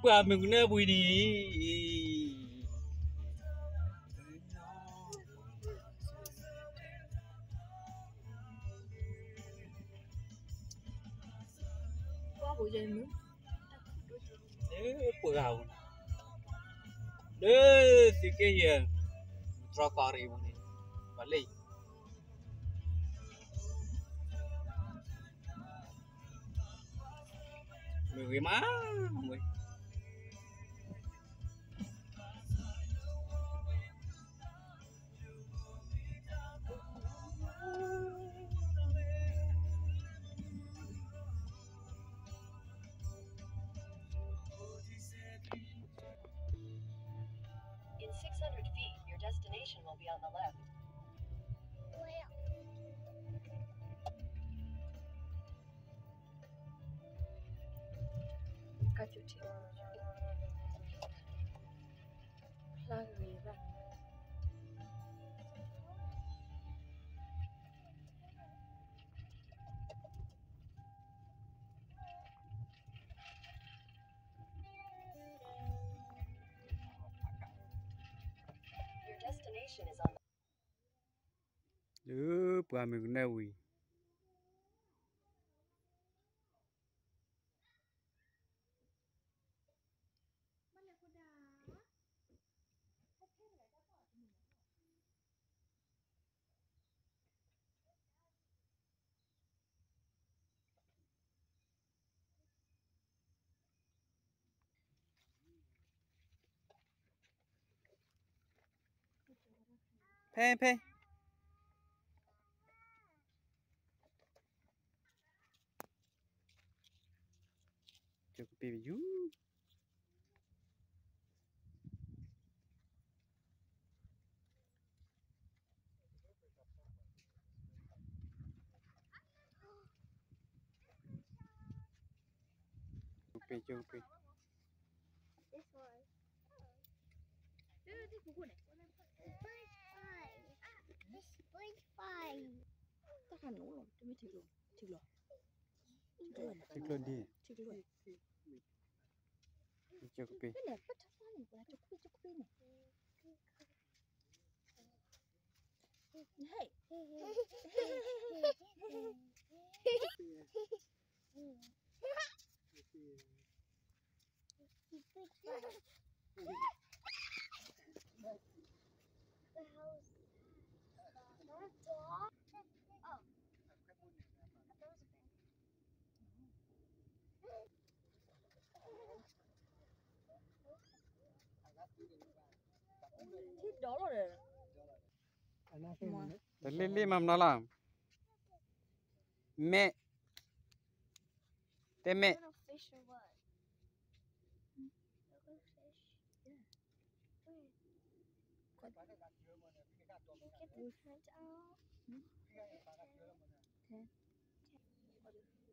ပှၤမုၢ်ကနၢဝံၤန့ၣ် ပှၤဟူးယဲၢ်မုၢ် ပှၤဟူး လၢသုးက့ယဲၢ် တြီကီၢ်ရ့ၣ်ပူၤန့ၣ် ပှၤလၢ မုၢ်ဂ့ၤမး မုၢ် In six hundred feet, your destination will be on the left. Your destination is on the လၢပှၤမုၢ်ကနၢဝံၤ ဖဲ ဖဲ ကပ့ၤယူ ကပ့ၤ ကပ့ၤ This one. Dude, this one. French fry. This French fry. တၢ်ခါန့ၣ်အိၣ်လီၤ တမ့ၢ်ထံကျိ ထံကျိ ထံကျိဒ် ထံကျိ ကပ့ၤ ဖဲန့ၣ် ပထဖါန့ၣ် ပှၤကခွေး ကခွေးန့ၣ် Hey. The house. Oh. I thought it was a fan. တလ့လ့မၤမနုၤလီၤ, မဲာ်, တဲမဲာ်. Little fish or what? Little fish. Yeah. Where? Can you get the tent out? Okay.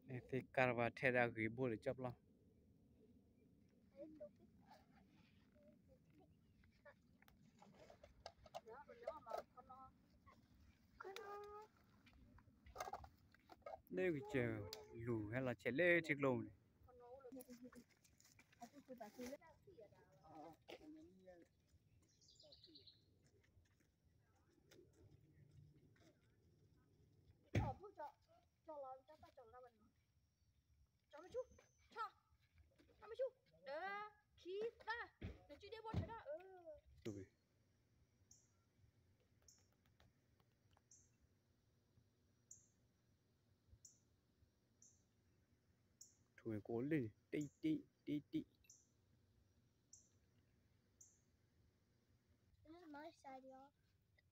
သ့ၣ်ကါတဘၣ်ထဲဒၣ်ဂ့ၤဘိလၢကၠီပျီ, လၢကစၢၢ်လူၤဟဲလီၤဆဲးလၢထံကျိန့ၣ် ကၠီလီၤတၢ်ပာ်ကၠီလီၤတၢ်ဘၣ်န့ၣ်, ကၠီမဆူၣ်, ထီၣ်, ထီၣ်မဆူၣ်, တၢ, ခံ, သၢ, နစုဒ့ဘိဆၢထၢၣ်, အၢ. ထူဝဲကိးလၢ တံၢ်တံၢ်တံၢ်တံၢ်. This is my side, y'all.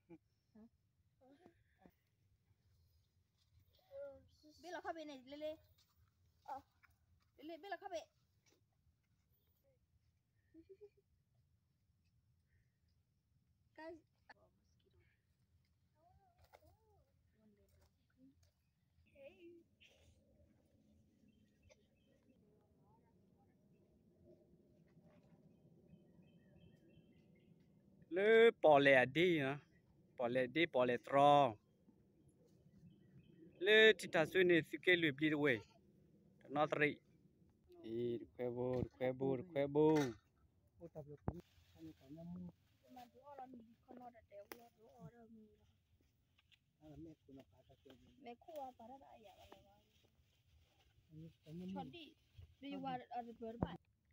ဘ့ၣ်လီၤခီၣ်ဘ့ၣ်န့ၣ် လ့လ့, လ့လ့ ဘ့ၣ်လီၤခီၣ်ဘ့ၣ်. Guys. လၢပီၣ်လဲၣ်အဒ့, ပီၣ်လဲၣ်ဒ့ ပီၣ်လဲၣ်တြီ, လၢထံထၣ်စွ့န့ၣ် သုးက့လွံၢ်ဘျံးတဝ့ၢ်, တနီသရံၣ်, တခွဲဘိ တခွဲဘိ တခွဲဘိ.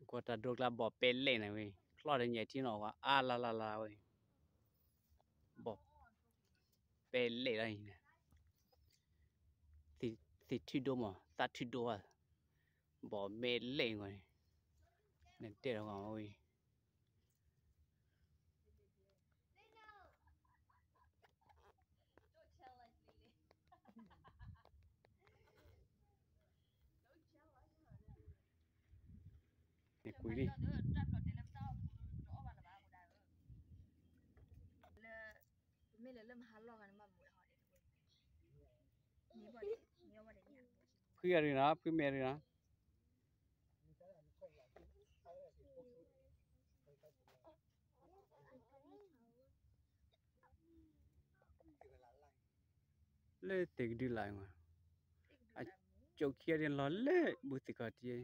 ကွၢ်တၢ်ဒိကျါဘီၣ်ပဲလဲၣ်န့ၣ်ဝဲ ချီၣ်တညဲၣ်ထံနီၤ ဝဲအါလၢ်လၢ်လၢ်ဝဲ ဘီၣ်ပဲလဲၣ်လီၤအံၤန့ၣ် သ့ၣ်ထုဒိၣ်မး သးထုဒိၣ်ဘၣ် ဘီၣ်မဲလဲၣ်ဂီၤန့ၣ် နတဲလီၤဂီၤဝဲ နကွံာ်လံ ဖုမဲရံနီၤ ဖုမဲရံနီၤ လၢသ့ၣ်ကဒုလၢ်မး အကၠိခံဂၤဒ်လီၤလၢဘူးသ့ၣ်ခီၣ်ထ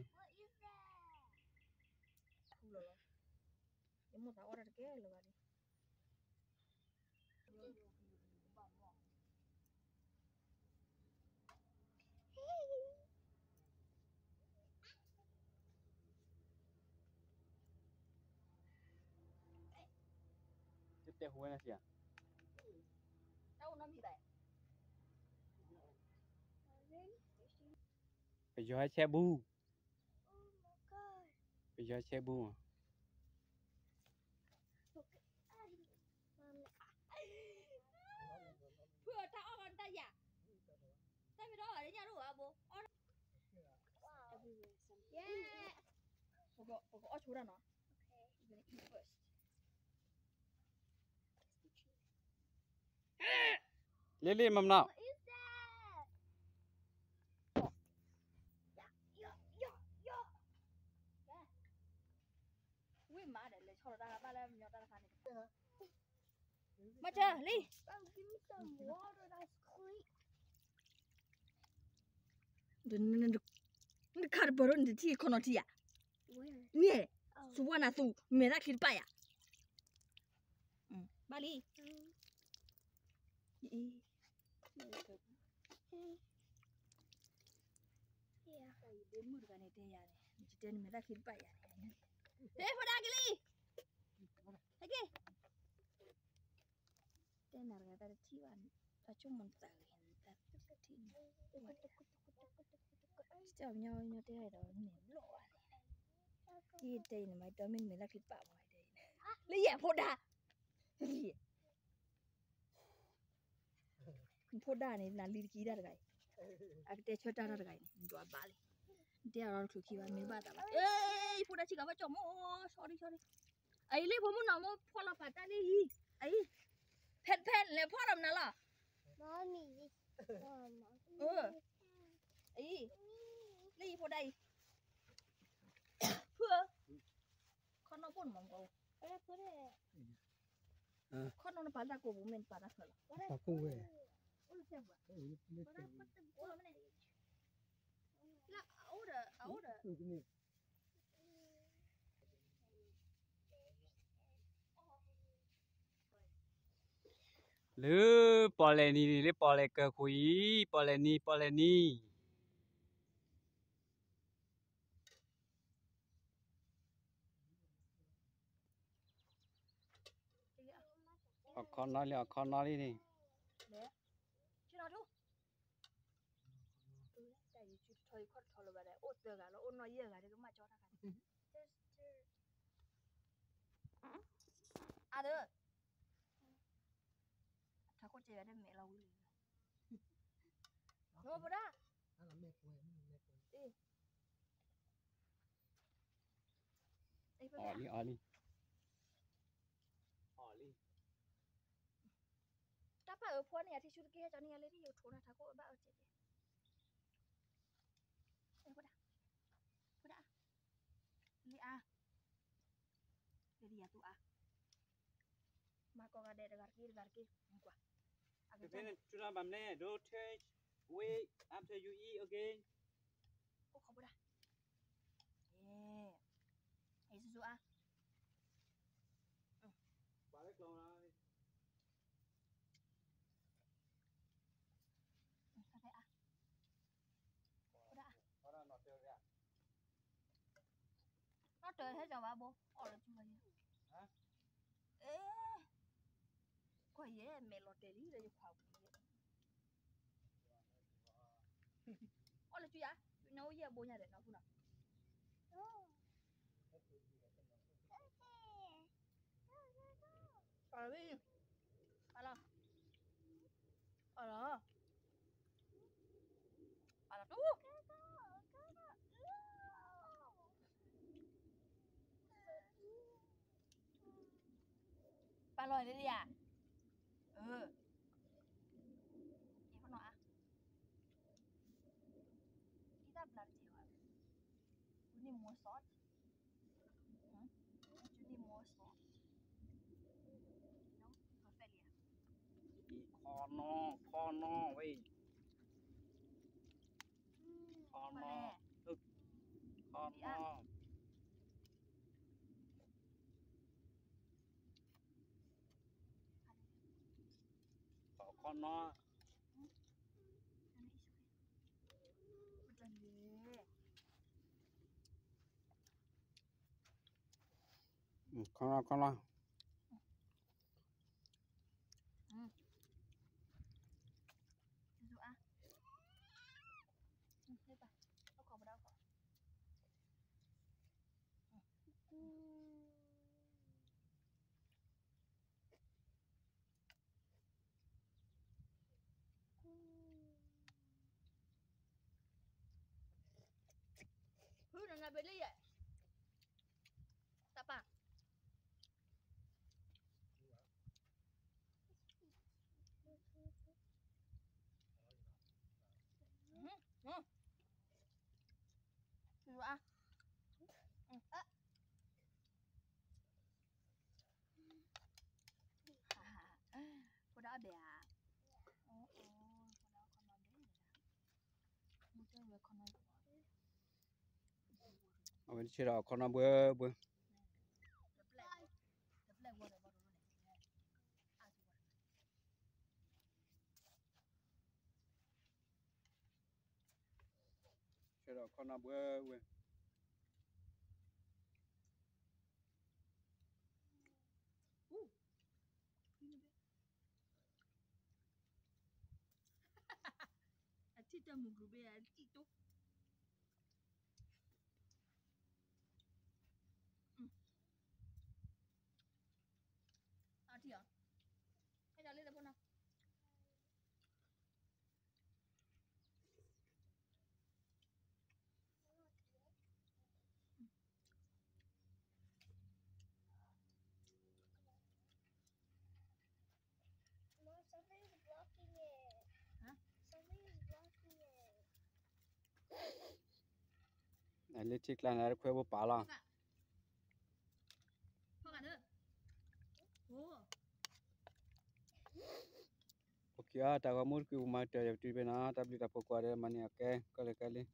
ံး တဲဟူဝဲနၤစံးဧါ ပယီၤဟဲဆဲဘူး ပယီၤဆဲဘူး ဖုတၢ်အီၣ်ဘၣ်တၢ်ယၤ တၢ်မ့ၢ်တအီၣ်ဘၣ်လၢညၣ်တအိၣ်ဘၣ်ဘိ ပကအီၣ်ဆိတၢ်နီၤ လ့လ့မမနီၤ ဝ့ၢ်မးဒီးလဲၤဆီလီၤတၢ်ဘၣ်လၢမညီတၢ်တခါန့ၣ် နခးတပၢၢ်ဒီး နတထံၣ်ခီနီၤထံၣ်ဧါ န့ၣ် စူဝါနၤသူ မဲာ်သၣ်ချံတပာ်ယၤ ဘၣ်လံ ဒ့မုၣ်တဂၤန့ၣ်တဲယၤန့ၣ် နတတဲနမဲာ်သၣ်ချံတပာ်ယၤန့ၣ် တဲဖိဒါက့ၤလံ ဟဲက့ၤ တဲနၤတဂၤတၢ်တထံၣ်ဘၣ် တၢ်ဆိကမိၣ်သးဂ့ၤန့ၣ် တၢ်တထံၣ်န့ၣ် တဲအီၤညီညီတဲဒီး န့ၣ်ဘျီၣ်ဘၣ်န့ၣ် ယတဲအံၤန့ၣ် မၤတီမ့ၢ်နမဲာ်သၣ်ချံတပာ်မး တဲအံၤန့ၣ် လၢယဲၢ်ဖိဒါ နဖိဒါန့ၣ် နလံတကံတၢ်တဂၤအံၤ အကတဲဆၢတၢ်တၢ်တဂၤအံၤန့ၣ် နဒွးဘၣ်လံ နတဲအီၤဒီးတချုးခံဘၣ် မ့ၢ်ဘၣ်သးဘၣ် ယဖိဒါဆံးကၤဘၣ်ကၠီၣ်မိၢ် sorry sorry အံၤလံ ဖိမုၣ်နီၢ်မိၢ်ဖီၣ်လီၤပာ်တၢ်လံအံၤ အံၤ ဖဲဖဲလဲၤဖီၣ်လီၤမနုၤလီၤ အံၤ လၢယဖိဒါအံၤ ဖု ခီနီၣ်ဘိၣ်နမၤမကီး ခီနီၣ်နပာ်တၢ်ကိးပူၤမ့ၢ်နပာ်တၢ်ဖျၢၣ်လီၤ ပာ်ကိးဝဲ လၢအအိၣ်ဒီး အအိၣ်ဒီး လၢပီၣ်လဲၣ်နံၤန့ၣ် လၢပီၣ်လဲၣ်ကၢၢ်ခိၣ်အံၤ ပီၣ်လဲၣ်နံၤ ပီၣ်လဲၣ်နံၤ အခီနီလံ အခီနီလံန့ၣ် တၢ်ယထီယခီၣ်တထီလၢၤဘၣ်ဒီး အိၣ်သၢဂၤလီၤ အိၣ်နီၢ်ယဲၢ်ဂၤဒီးကမၣ်ကၠီတၢ်ခါ အါဒၢ ထးခိၣ်စဲးယၤဒ်မဲာ်လီၤဝံၤလံ နဖိဒါ အီၣ်လံ အီၣ်လံ အီၣ်လံ တၢ်ပာ်အၢဖိန့ၣ် ယထံၣ်ဆူတက့ၢ် ကၠီနံၣ်ယၤလၢထံၣ်ယိထိးနၤထးခိၣ်ဘၣ်အၢကဲကဲ ဖိဒါ ဖိဒါ လံအါ လံယၤသူအါ မၤကီးဂၤဒဲးတဂၤတက့ၢ် တဂၤတက့ၢ် ကွၢ် အက Depending to the bamle, don't touch, wait after you eat, okay? အိၣ်ခိးဖိဒါ ယိၤအါ, နီၣ်တၢၤဟဲကီၤဘၣ်ဘိ, အီၣ်လၢစုလီၤယဲ, အ့, ကွၢ်ယဲ မဲာ်လီၤတဲာ်လံလၢယခွါပူၤယဲ, အီၣ်လၢစုယၤ, နအိၣ်ယဲၢ်ဘိညါဒီး နီၢ်ဖူနီၤ, ပာ်လီၤ, ပာ်လီၤ, ပာ်လီၤတူၢ်, ပာ်လီၤလံဧါ, အၢ, ကဲနီၤအါ, ဒ်တၢ်ဘျါတက့ၢ်, ဝံၤန့ၣ်မီၤစီၤ Junie မီၤစီၤ, perfect လံဧါ, ခီနီၤ, ခီနီၤဝဲ, ခီနီၤ, ခီနီၤ, ခီနီၤ ခီနီၤ, ခီနီၤ, ဖုနနဘ့လံယဲ, တၢ်ပၢ်, ဖိဒါအီၣ်ဘဲဧါ, ဖိဒါအီၣ်ခီနီၤဘဲ, မူတဲဝဲခီနီၤ, အဝဲဆဲးဒီးခီနီၤဘှဲဘှဲ, တပျဲၢ်ဝဲဒီးဘီတလိန့ၣ်, ဆဲးဒီးခီနီၤဘှဲဘှဲ, အထံၣ်တၢ်မုၢ်ကရူၢ်ဘ့ၣ်အထံၣ်တိ, အထံၣ်အီၤ, ဟဲဒီးလၢတဖိနီၤ. လၢထံကျါန့ၣ် ခွဲးဘိပာ်လီၤ. အိၣ်က့ၤအီၤ တၢ်ဂီၤမူတကွံာ်ပူၤမၤကတၢၢ်ယပတုၤဖဲနီၤ တၢ်ဘျုးတၢ်ဖှိၣ်ကိးဂၤဒဲးမၤန့ၢ်အီၤကဲ ကီၢ်လဲၣ်ကဲလံ.